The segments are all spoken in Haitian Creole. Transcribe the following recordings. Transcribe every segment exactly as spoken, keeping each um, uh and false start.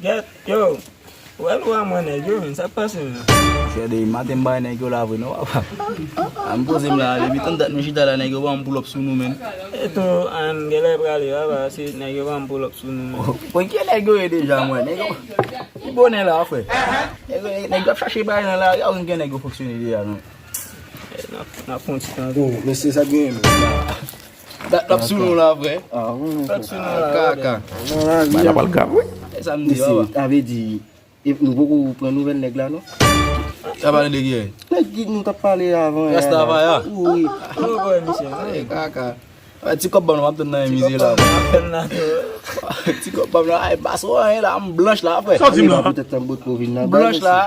Kèt, yo. Ou wè nou a mwen nèg yo, men sa k pase, men? Chè, depi maten m bay nèg yo la vre, non, papa. A m poze m la, depi tann dat nou chita la, nèg yo ban m pull up sou nou, men. Eto, an, genlè prale, papa, se nèg yo ban m pull up sou nou, men. Bon, ki nèg yo ye deja, mwen? Nèg yo, ki bonè la, frè? Nèg yo, nèg yo ap chache bagay nan lari a, ou gen nèg yo fonksyone deja, non? Eh, n ap, n ap fè yon ti tan. Bon, mesye, sa k genyen, men? Dat l ap sou nou la, frè. Ah, wi, wi. Dat sou nou la, kaka. Bagay la pral grav, wi. E sa m di, mesye, papa. Sa vle di, e nou poko pran nouvèl nèg la, non? Y ap pale de kiyès? Nèg ki nou t ap pale avan yè la. Rasta Faya? Wi. Wi, wi, mesye. E kaka. Ti kòb ban m, m ap tann nan mizye la. Ti kòb ban m, m ap tann nan tou. Ti kòb ban m la, ay, pa sou anyen la, m blanch la, frè. Sa w di m la? Poutèt tanbou twò vin nan blanch la.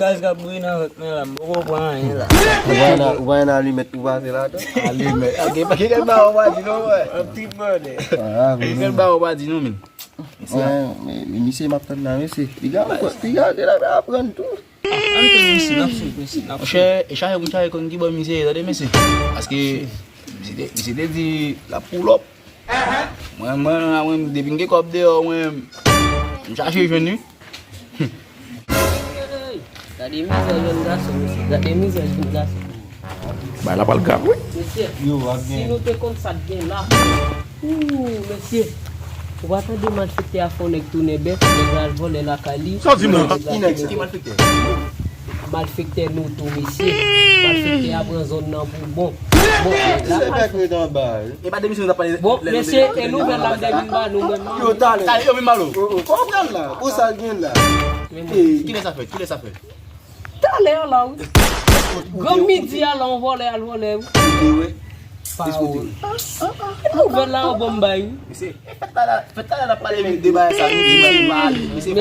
Gaz k ap bouyi nan vant mwen la, m poko pran anyen la. Ou pa nan, ou pa nan alimèt pou pase ladan? Alimèt. Ok, pa gen ba ou pa di non, wè. Yon ti bonè. Gen ba ou pa di non, men. Mwen, men, men misye m ap tann la, mesye. Piga, piga, se la aprann tou. Ann tann misye, n ap swiv misye, n ap swiv. Monchè, e chaje pou n chaje konn ki bò misye ye, tande mesye. Paske misye te, misye te di l ap pull up. Mwen, mwen, mwen, depi m gen kòb deyò, mwen, m chache jwenn li. Gade mizè jèn gason, mesye. Gade mizè jèn gason. Bagay la pral grav, wi. Mesye, si nou te konn sa k gen la. Ooh, mesye. Ou pa tande malfektè a fè yon nèg tounen bèf, nèg la al vòlè lakay li. Sa w di m la? Ki nèg sa? Ki malfektè? Malfektè nou tou, mesye. Malfektè a pran zòn nan pou bon. Bon, nèg la al fè. E pa de misye nou t ap pale. Bon, mesye, e nouvèl la m te vin ba nou, mwen, non. Yo, talè. Talè, yo vin ba nou. Konprann la. Pou sa l gen la. Kilè sa fèt? Kilè sa fèt? Talè a la, wi. Gran midi a la, yon vòlè al vòlè, wi. Pawòl. Nouvèl la, yon bon bay, wi. Mesye, fè talè, fè talè n ap pale de bagay sa, nou di bagay nou pa ale. Mesye,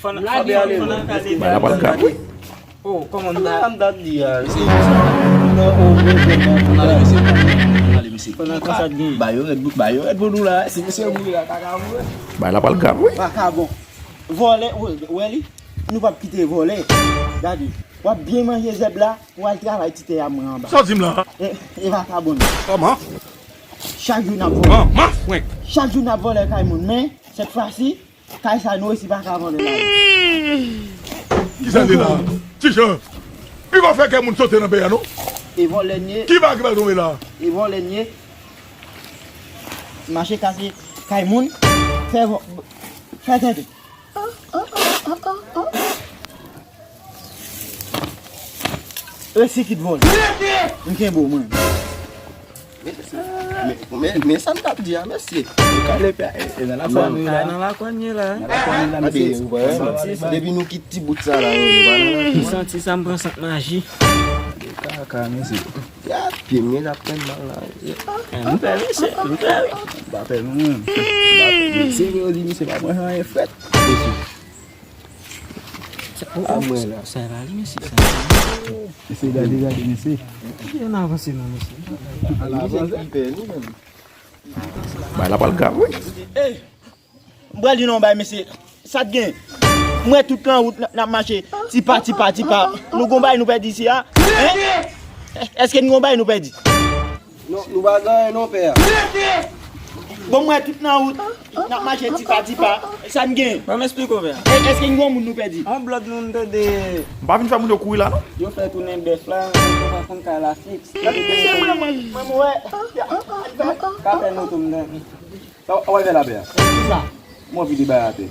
fò n ale, fò n ale. Bagay la pral grav, wi. Oh, kòman m ta, m ta di a, mesye. Ann ale, mesye. Ann ale, mesye. Fò n al konsa gen. Ba yo rèd, ba yo rèd pou nou la. Si mesye mouri la, kaka mouri. Bagay la pral grav, wi. Vakabon. Vòlè, ou wè li? Nou p ap kite vòlè. Gade, w ap byen manje zèb la, pou w al travay ti tè a mwen anba. Sa w di m la? E, e vakabon. Kòman? Chak jou n ap vòlè. Man, man, frenk. Chak jou n ap vòlè kay moun, men, sèt fwa si, kay sa nou resi pa ka vòlè la. Kisa l ye la? Ti Jan, li pa fè kè moun sote nan peyi a, non? E vòlè n ye. Ki bagay ki pral tonbe la? E vòlè n ye. Mache kase kay moun, fè vò-, fè tenten. Resi kit vòlè. M kenbe w, mwen. Men, men, men sa m t ap di a, mesye. E kale pè, e, e nan lakwa nou ye la. Nan lakwa nou ye la. Nan lakwa nou ye la, mesye. Depi nou kit ti bout sa la, nou pa nan lakwa. M santi sa, m pran sant maji. Kaka, mesye. Ya, pye m gen ap fè m mal la. M pè, mesye, m pè, wi. M pa pè nou menm. M pa pè. Se vre, yo di misye pa pran anyen frèt. Mesye. A mwen la. Sa va li, mesye, sa va li. Mesye, gade, gade, mesye. Ann avanse non, mesye. Ann avanse, pè nou menm. Bagay la pral grav, wi. M pral di nou yon bagay, mesye. Sa t gen? M wè tout lan wout n ap, n ap mache ti pa, ti pa, ti pa. Nou gon bagay nou pèdi isi a? Hein? Èske n gon bagay nou pèdi? Non, nou pa gen anyen non, pè a. Bon, m wè tout nan wout n ap mache ti pa, ti pa. Sa n gen? Ban m esplike w, pè a. È-, èske n gon moun nou pèdi? Yon blòd nou n tande. M pa vin fè moun yo kouri la, non. Yo fè tounen bèf la, yo pa konn kay la fiks. Mesye, mwen, mwen, mwen, mwen wè. Ka fè nou tou m tande. Sa w ap fè la, pè a? Kisa? M anvi debay atè.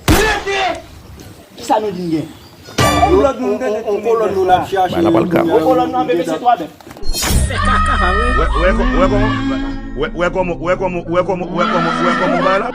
Kisa nou di n gen? On, on, on, on kolòn nou n ap chache. Bagay la pral grav. On kolòn nou anpe pese twa bèt. Fè kaka, pa vre? Wè, wè, wè kòman, wè, wè kòman, wè kòman, wè kòman, wè kòman, wè kòman bagay la?